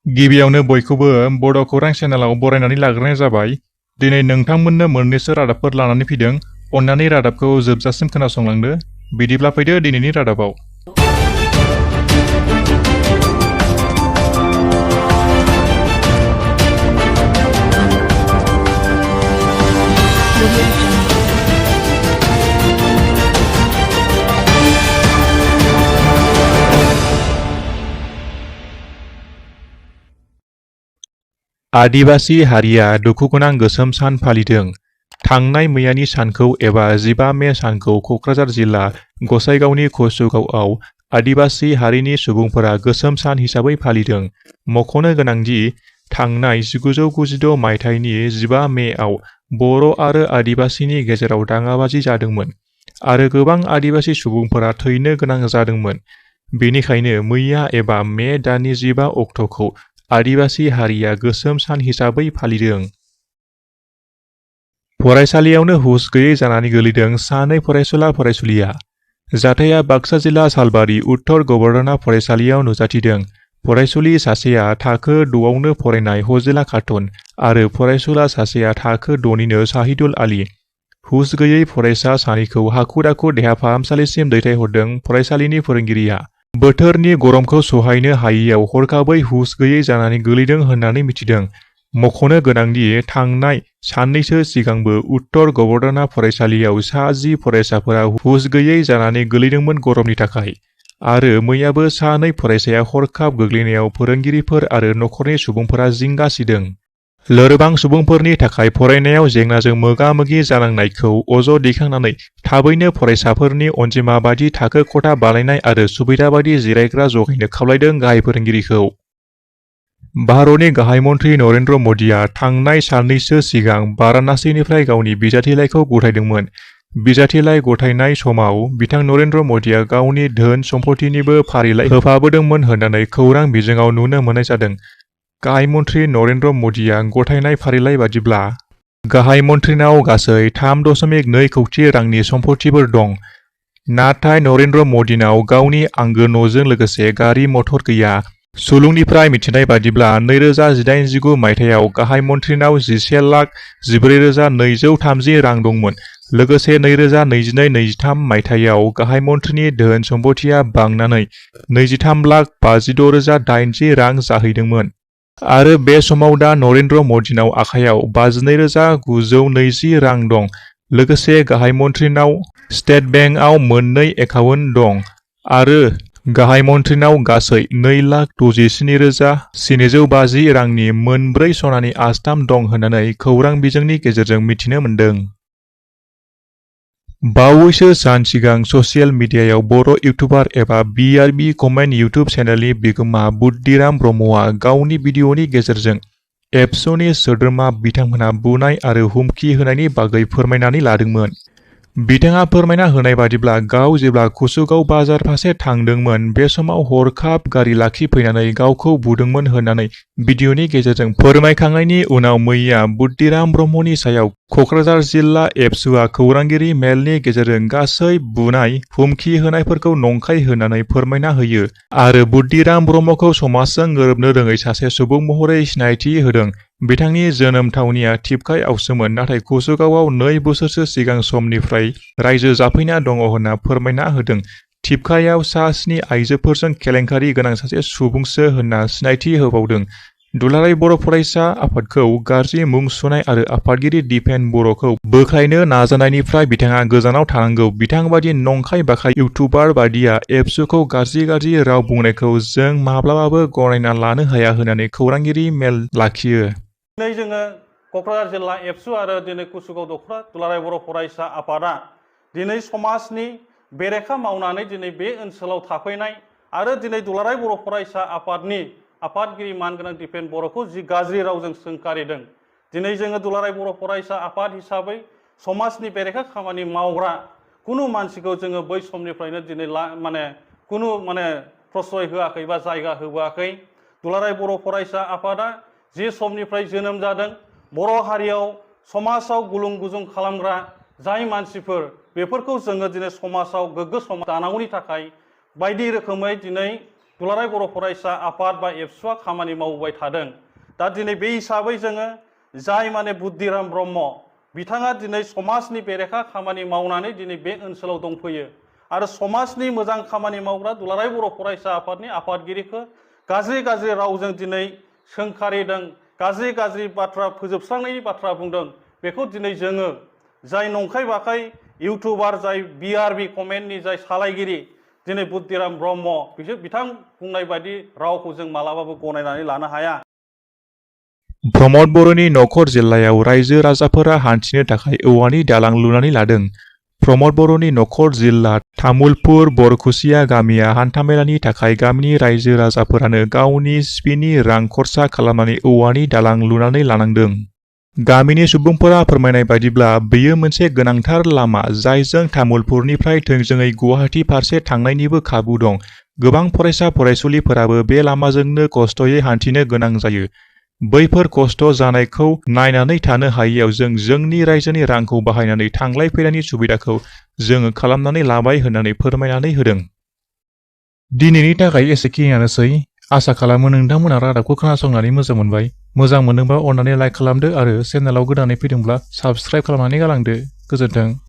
गिबियावनो बयखौबो बड' खौरां चेनेलाव बरायनानै लाग्रोनाय जाबाय। दिनै नोंथांमोननो मोननैसो रादाबफोर लानानै फैदों। अन्नानै रादाबखौ जोबजासिम खोनासंलांदो। बिदिब्ला फैदो दिनैनि रादाबाव। आदिबासी हारिया दुखुगोनां गोसोम सान फालिदों। थांनाय मैयानि सानखौ एबा 15 मे सानखौ क'क्राझार जिल्ला गसाइगावनि कसुगावआव आदिबासी हारिनि सुबुंफोरा गोसोम सान हिसाबै फालिदों। मख'नो गोनांदि थांनाय 1996 मायथाइनि 15 मेआव बर' आरो आदिबासीनि गेजेराव दाङाबाजि जादोंमोन आरो गोबां आदिबासी सुबुंफोरा थैनो गोनां जादोंमोन। बेनिखायनो मैया एबा मे दाननि 15 अक्ट'खौ आदिबासी हारिया गोसोम सान हिसाबै फालिदों। फरायसालियावनो हुस गैयै जानानै गोलैदों सानै फरायसुला-फरायसुलिया। जाथाया बाक्सा जिल्ला सालबारि उत्तर गबर्धना फरायसालियाव नुजाथिदों। फरायसुलि सासेया थाखो 6आवनो फरायनाय हजिला खातुन आरो फरायसुला सासेया थाखो 6निनो साहिदुल आली। हुस गैयै फरायसा सानैखौ हाखु-दाखु देहा फाहामसालिसिम दैथायहरदों फरायसालिनि फोरोंगिरिया। बोथोरनि गरमखौ सहायनो हायैयाव हरखाबै हुस गैयै जानानै गोलैदों होननानै मिथिदों। मख'नो गोनांदि थांनाय साननैसो सिगांबो उत्तर गबर्धना फरायसालियाव सा 10 फरायसाफोरा हुस गैयै जानानै गोलैदोंमोन गरमनि थाखाय आरो मैयाबो सानै फरायसाया हरखाब गोग्लैनायाव फोरोंगिरिफोर आरो नखरनि सुबुंफोरा जिंगा सिदों। लोरबां सुबुंफोरनि थाखाय फरायनायाव जेंनाजों मोगा-मोगि जानांनायखौ अज' दैखांनानै थाबैनो फरायसाफोरनि अनजिमा बायदि थाखो खथा बानायनाय आरो सुबिदा बायदि जिरायग्रा जगायनो खावलायदों गाहाय फोरोंगिरिखौ। भारतनि गाहाय मन्थ्रि नरेन्द्र मदिया थांनाय साननैसो सिगां बाराणसीनिफ्राय गावनि बिजाथिलाइखौ गथायदोंमोन। बिजाथिलाइ गथायनाय समाव बिथां नरेन्द्र मदिया गावनि धोन सम्पथिनिबो फारिलाइ होफाबोदोंमोन होननानै खौरां बिजोङाव नुनो मोननाय जादों। गाहाय मन्थ्रि नरेन्द्र मदिया गथायनाय फारिलाइ बादिब्ला गाहाय मन्थ्रिनाव गासै 3.2 कौटि रांनि सम्पथिफोर दं। नाथाय नरेन्द्र मदिनाव गावनि आंगो न'जों लोगोसे गारि मटर गैया। सुलुंनिफ्राय मिथिनाय बादिब्ला 2018-19 मायथाइयाव गाहाय मन्थ्रिनाव 11,14,230 रां दंमोन। लोगोसे 2022-23 मायथाइयाव गाहाय मन्थ्रिनि धोन सम्पथिया बांनानै 23,56,080 रां जाहैदोंमोन। आरो बे समाव दा नरेन्द्र मदिनाव आखायाव 52,920 रां दं। लोगोसे गाहाय मन्थ्रिनाव स्टेट बेंकआव मोननै एकाउन्ट दं आरो गाहाय मन्थ्रिनाव गासै 2,67,750 रांनि मोनब्रै सनानि आस्थाम दं होननानै खौरां बिजोंनि गेजेरजों मिथिनो मोन्दों। बावैसो सान सिगां ससियेल मिडियायाव बर' इउटुबार एबा BRB कमेन्ट इउटुब चेनेलनि बिगोमा बुद्दिराम ब्रह्मआ गावनि भिडिअनि गेजेरजों एबसुनि सोद्रोमा बिथांमोनहा बुनाय आरो हुमखि होनायनि बागै फोरमायनानै लादोंमोन। बिथाङा फोरमायना होनाय बादिब्ला गाव जेब्ला कसुगाव बाजार फारसे थांदोंमोन बे समाव हरखाब गारि लाखिफैनानै गावखौ बुदोंमोन होननानै भिडिअनि गेजेरजों फोरमायखांनायनि उनाव मैया बुद्दिराम ब्रह्मनि सायाव क'क्राझार जिल्ला एबसुआ खौरांगिरि मेलनि गेजेरजों गासै बुनाय हुमखि होनायफोरखौ नंखाय होननानै फोरमायना होयो आरो बुद्दिराम ब्रह्मखौ समाजजों गोरोबनो रोङै सासे सुबुं महरै सिनायथि होदों। बिथांनि जोनोम थावनिया थिपकाइआवसोमोन नाथाय कसुगावआव 2 बोसोरसो सिगां समनिफ्राय रायजो जाफैना दङ होनना फोरमायना होदों। थिपकाइआव सा 7 आइजोफोरजों केलेंकारि गोनां सासे सुबुंसो होनना सिनायथि होबावदों। दुलाराय बर' फरायसा आफादखौ गाज्रि मुं सुनाय आरो आफादगिरि दिपेन बर'खौ बोख्लायनो नाजानायनिफ्राय बिथाङा गोजानाव थानांगौ। बिथांबादि नंखाय बाखाय इउटुबार बादिया एबसुखौ गाज्रि राव बुंनायखौ जों माब्लाबाबो गनायना लानो हाया होननानै खौरांगिरि मेल लाखियो। दिनै जोङो क'क्राझार जिल्ला एबसु आरो दिनै कुसुगाव दख'रा दुलाराय बर' फरायसा आफादा दिनै समाजनि बेरेखा मावनानै दिनै बे ओनसोलाव थाफैनाय आरो दिनै दुलाराय बर' फरायसा आफादनि आफादगिरि मानगोनां दिपेन बर'खौ जि गाज्रि रावजों सोंखारिदों। दिनै जोङो दुलाराय बर' फरायसा आफाद हिसाबै समाजनि बेरेखा खामानि मावग्रा कुनु मानसिखौ जोङो बै समनिफ्रायनो दिनै कुनु प्रश्रय होआखै बा जायगा होबोआखै। दुलाराय बर' फरायसा आफादा जि समनिफ्राय जोनोम जादों बर' हारियाव समाजाव गुलुं गुजुं खालामग्रा जाय मानसिफोर बेफोरखौ जोङो दिनै समाजाव गोग्गो समाज दानांगौनि थाखाय बायदि रोखोमै दिनै दुलाराय बर' फरायसा आफाद बा एबसुआ खामानि मावबाय थादों। दा दिनै बे हिसाबै जोङो जाय माने बुद्धिराम ब्रह्म बिथाङा दिनै समाजनि बेरेखा खामानि मावनानै दिनै बे ओनसोलाव दंफैयो आरो समाजनि मोजां खामानि मावग्रा दुलाराय बर' फरायसा आफादनि आफादगिरिखौ गाज्रि रावजों दिनै सोंखारिदों, गाज्रि बाथ्रा फोजोबस्रांनायनि बाथ्रा बुंदों। बेखौ दिनै जोङो जाय नंखाय बाखाय इउटुबार, जाय BRB कमेन्टनि जाय सालायगिरि दिनै बुद्धिराम ब्रह्म, बिथां बुंनाय बायदि रावखौ जों मालाबाबो गनायनानै लानो हाया। प्रमद बर'नि नखर जिल्लायाव रायजो राजाफोरा हान्थिनो थाखाय औवानि दालां लुनानै लादों। प्रमद बर'नि नखर जिल्ला तामुलपुर बरखुसिया गामिया हान्थामेलानि थाखाय गामिनि रायजो राजाफोरानो गावनि स्पिनि रां खरसा खालामनानै औवानि दालां लुनानै लानांदों। गामिनि सुबुंफोरा फोरमायनाय बायदिब्ला बेयो मोनसे गोनांथार लामा जायजों तामुलपुरनिफ्राय थोंजोङै गुवाहाटी फारसे थांनायनिबो खाबु दं। गोबां फरायसा फरायसुलिफोराबो बे लामाजोंनो खस्थ'यै हान्थिनो गोनां जायो। बैफोर खस्थ' जानायखौ नायनानै थानो हायैयाव जों जोंनि रायजोनि रांखौ बाहायनानै थांलाय फैलायनि सुबिदाखौ जोङो खालामनानै लाबाय होननानै फोरमायनानै होदों। दिनैनि थाखाय एसेखिनियानोसै। आसा खालामो नोंथांमोना रादाबखौ खोनासंनानै मोजां मोनबाय। मोजां मोनदोंबा अन्नानै लाइक खालामदो आरो चेनेलाव गोदानै फैदोंब्ला साबस्क्राइब खालामनानै गालांदो। गोजोन्थों।